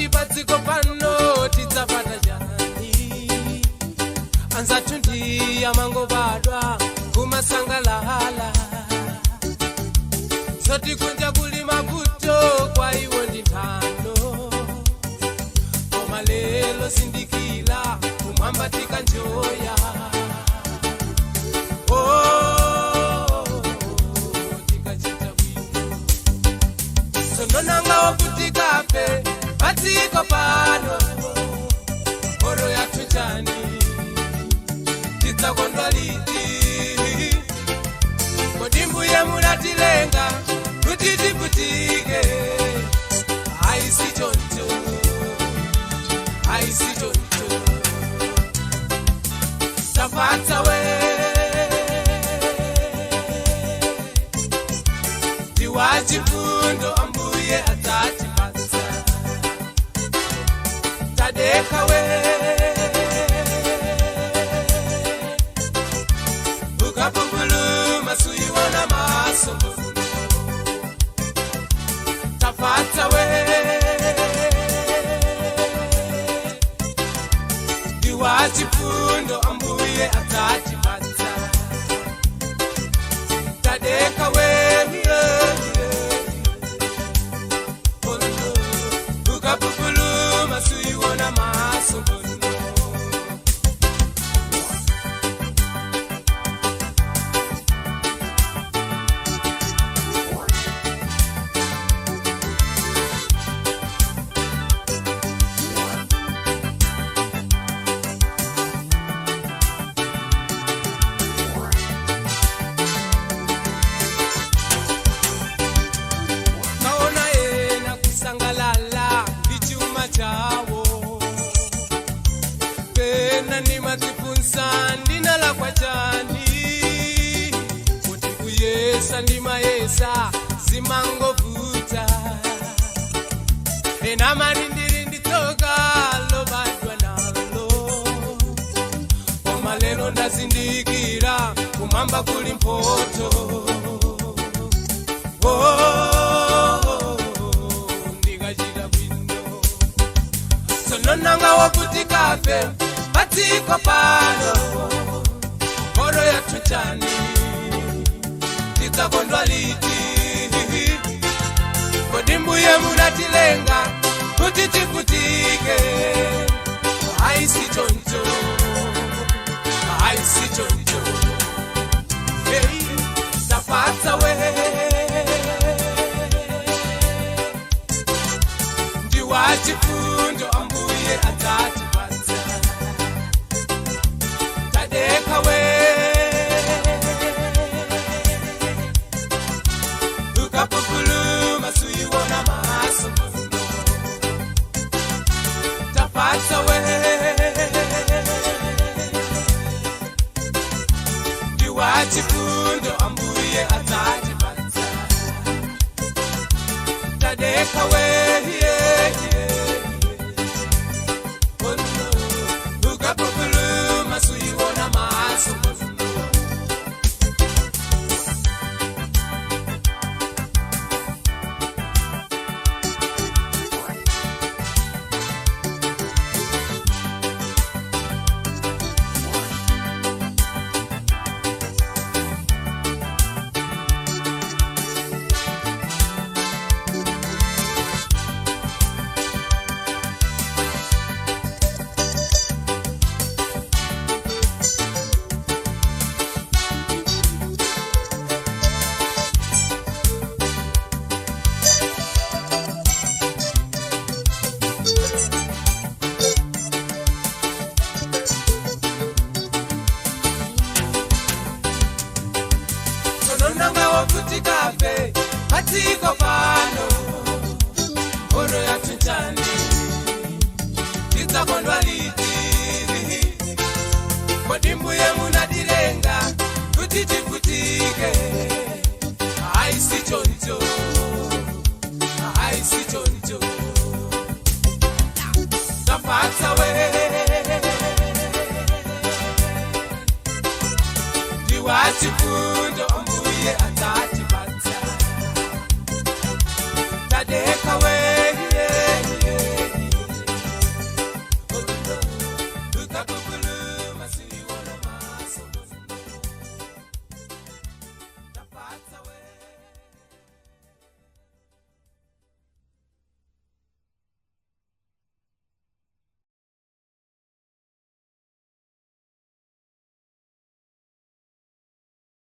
Kodi padziko pano tidzapata chani? Anzathu ndi amangobadwa kumasangalala, zoti kunja kuli mavuto kwa iwo ndi nthano. Koma lelo sindikila kumwamba tikanjoya. Oh, tikachita bwino. Sononanga wokutikafe padziko pano, horo yathu chani? Tidzakondwa liti? Kodi mbuye munatilenga kuti tivutike? Aisi choncho, aisi choncho. Tafatsa we, ndiwachifundo, ambuye adzatipatsa. Tadeka we, ukapupuluma suiwona maso. Tafatsa we, ndiwachifundo, ambuye adzatipatsa. Tadeka we, ukapupuluma suiwona maso. Kaona ena kusangalala ndi chuma chawo, pena ndimadzifunsa, ndinalakwa chani? Kuti kuyesa ndimayesa, zimangovuta. Ena marindiri nditsoka lobadwa nalo, koma lero ndazindikira kumwamba kuli mphoto. Oh, ndikachita bwino. Sononanga wakuti kafe padziko pano, horo yathu chani? Tidzakondwa liti? Kodi mbuye munatilenga kuti tivutike? Aisi choncho, aisi choncho. Hey, tafatsa we, ndiwachifundo, ambuye adzatipatsa. Tadeka we, ukapupuluma suiwona maso. Tafatsa we, ndiwachifundo, ambuye adzatipatsa. Tadeka we.